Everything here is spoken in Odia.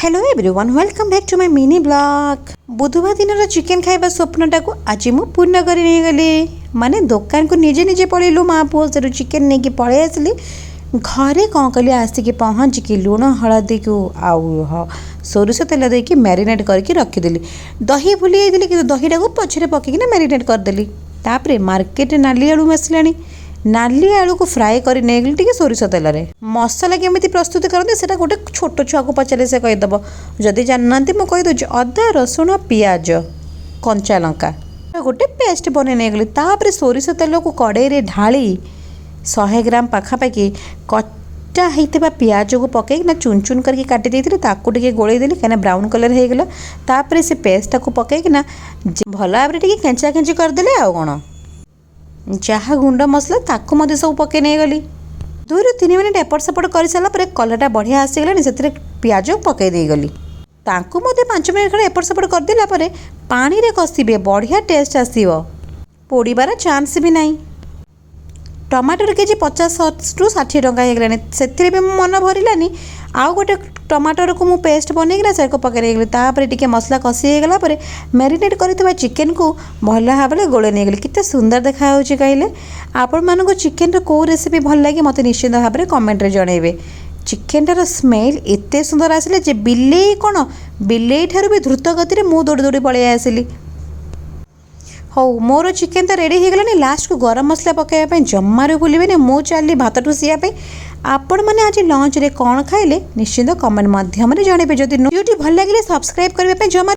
Hello everyone, welcome back to my mini vlog. ବୁଧବାର ଦିନର ଚିକେନ୍ ଖାଇବା ସ୍ୱପ୍ନଟାକୁ ଆଜି ମୁଁ ପୂର୍ଣ୍ଣ କରି ନେଇଗଲି। ମାନେ ଦୋକାନକୁ ନିଜେ ନିଜେ ପଳେଇଲୁ ମା ପୁଅ। ସେଠୁ ଚିକେନ୍ ନେଇକି ପଳେଇ ଆସିଲି ଘରେ। କ'ଣ କଲି, ଆସିକି ପହଞ୍ଚିକି ଲୁଣ, ହଳଦୀକୁ ଆଉ ସୋରିଷ ତେଲ ଦେଇକି ମ୍ୟାରିନେଟ୍ କରିକି ରଖିଦେଲି। ଦହି ଭୁଲି ଯାଇଥିଲି, କିନ୍ତୁ ଦହିଟାକୁ ପଛରେ ପକେଇକିନା ମ୍ୟାରିନେଟ୍ କରିଦେଲି। ତାପରେ ମାର୍କେଟରେ ନାଲି ଆଳୁ ଆସିଲାଣି। ନାଲି ଆଳୁକୁ ଫ୍ରାଏ କରି ନେଇଗଲି ଟିକେ ସୋରିଷ ତେଲରେ। ମସଲା କେମିତି ପ୍ରସ୍ତୁତ କରନ୍ତି, ସେଇଟା ଗୋଟେ ଛୋଟ ଛୁଆକୁ ପଚାରିଲେ ସେ କହିଦେବ। ଯଦି ଜାଣିନାହାନ୍ତି, ମୁଁ କହିଦେଉଛି। ଅଦା, ରସୁଣ, ପିଆଜ, କଞ୍ଚା ଲଙ୍କା ଗୋଟେ ପେଷ୍ଟ ବନେଇ ନେଇଗଲି। ତାପରେ ସୋରିଷ ତେଲକୁ କଡ଼େଇରେ ଢାଳି 100 ଗ୍ରାମ ପାଖାପାଖି କଟା ହେଇଥିବା ପିଆଜକୁ ପକେଇକିନା ଚୁନ ଚୁନ କରିକି କାଟି ଦେଇଥିଲି, ତାକୁ ଟିକେ ଗୋଳେଇ ଦେଲି, କାହିଁକିନା ବ୍ରାଉନ୍ କଲର୍ ହେଇଗଲା। ତାପରେ ସେ ପେଷ୍ଟଟାକୁ ପକେଇକିନା ଭଲ ଭାବରେ ଟିକେ ଖେଞ୍ଚା ଖେଞ୍ଚି କରିଦେଲେ। ଆଉ କ'ଣ, ଯାହା ଗୁଣ୍ଡ ମସଲା ତାକୁ ମଧ୍ୟ ସବୁ ପକେଇ ନେଇଗଲି। 2ରୁ 3 ମିନିଟ୍ ଏପଟ ସେପଟ କରିସାରିଲା ପରେ କଲର୍ଟା ବଢ଼ିଆ ଆସିଗଲାଣି, ସେଥିରେ ପିଆଜ ପକେଇ ଦେଇଗଲି। ତାଙ୍କୁ ମଧ୍ୟ 5 ମିନିଟ୍ ଖଣ୍ଡେ ଏପଟ ସେପଟ କରିଦେଲା ପରେ ପାଣିରେ କଷିବେ, ବଢ଼ିଆ ଟେଷ୍ଟ ଆସିବ, ପୋଡ଼ିବାର ଚାନ୍ସ ବି ନାହିଁ। ଟମାଟର କେଜି 50ରୁ 60 ଟଙ୍କା ହେଇଗଲାଣି। ସେଥିରେ ବି ମୋ ମନ ଭରିଲାନି। ଆଉ ଗୋଟେ ଟମାଟରକୁ ମୁଁ ପେଷ୍ଟ ବନେଇକିନା ସେଟାକୁ ପକେଇ ନେଇଗଲି। ତାପରେ ଟିକେ ମସଲା କଷି ହେଇଗଲା ପରେ ମ୍ୟାରିନେଟ୍ କରିଥିବା ଚିକେନକୁ ଭଲ ଭାବରେ ଗୋଳେଇ ନେଇଗଲି। କେତେ ସୁନ୍ଦର ଦେଖାଯାଉଛି କହିଲେ? ଆପଣମାନଙ୍କୁ ଚିକେନର କେଉଁ ରେସିପି ଭଲ ଲାଗେ, ମୋତେ ନିଶ୍ଚିତ ଭାବରେ କମେଣ୍ଟରେ ଜଣାଇବେ। ଚିକେନଟାର ସ୍ମେଲ୍ ଏତେ ସୁନ୍ଦର ଆସିଲା ଯେ ବିଲେଇ କ'ଣ, ବିଲେଇ ଠାରୁ ବି ଦ୍ରୁତ ଗତିରେ ମୁଁ ଦୌଡ଼ି ଦୌଡ଼ି ପଳେଇ ଆସିଲି। ହଉ, ମୋର ଚିକେନ୍ ତ ରେଡ଼ି ହେଇଗଲାଣି। ଲାଷ୍ଟକୁ ଗରମ ମସଲା ପକାଇବା ପାଇଁ ଜମାରୁ ଭୁଲିବେନି। ମୁଁ ଚାଲିଲି ଭାତ ଠୁସିବା ପାଇଁ। ଆପଣମାନେ ଆଜି ଲଞ୍ଚରେ କ'ଣ ଖାଇଲେ, ନିଶ୍ଚିତ କମେଣ୍ଟ ମାଧ୍ୟମରେ ଜଣାଇବେ। ଯଦି ଭିଡ଼ିଓଟି ଭଲ ଲାଗିଲେ ସବସ୍କ୍ରାଇବ୍ କରିବା ପାଇଁ ଜମା